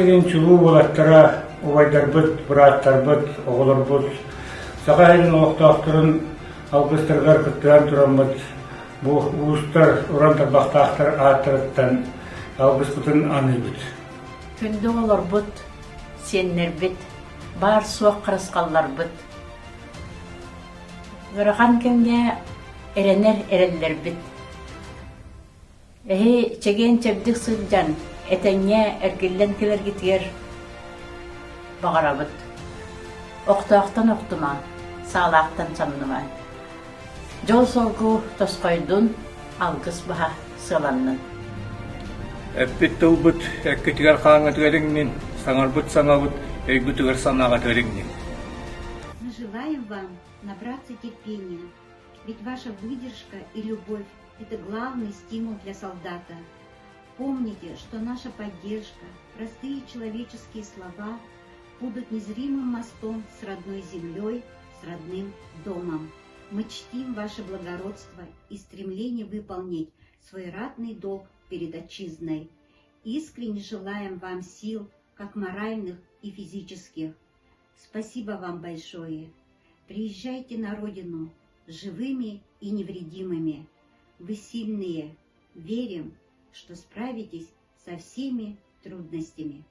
сирин чулуу уолаттара, убайдарбыт, бырааттарбыт, оҕолорбут Саха сирин олохтоохторун алгыстарыгар кыттыһан тураммыт бу уустар, уран тарбахтаахтар ааттарыттан алгыспытын аныыбыт. Күндү оҕолорбут, сиэннэрбит, баар-суох харысхалларбыт. Ыарахан кэмҥэ эрэнэр эрэллэрбит. Эһи чэгиэн-чэбдик сылдьан, этэҥҥэ эргиллэн кэлэргитигэр баҕарабыт. Охтоохтон охтумаҥ, саалаахтан самнымаҥ. Дьол-соргу тосхойдун, алгыс баһа сыаланнын. Эппит тылбыт эккитигэр-хааҥҥытыгар иҥнин, саҥарбыт саҥабыт өйгүтүгэр-санааҕытыгар иҥнин. Мы желаем вам набраться терпения, ведь ваша выдержка и любовь – это главный стимул для солдата. Помните, что наша поддержка, простые человеческие слова будут незримым мостом с родной землей, с родным домом. Мы чтим ваше благородство и стремление выполнить свой ратный долг перед отчизной. Искренне желаем вам сил, как моральных и физических. Спасибо вам большое. Приезжайте на родину живыми и невредимыми. Вы сильные. Верим, что справитесь со всеми трудностями.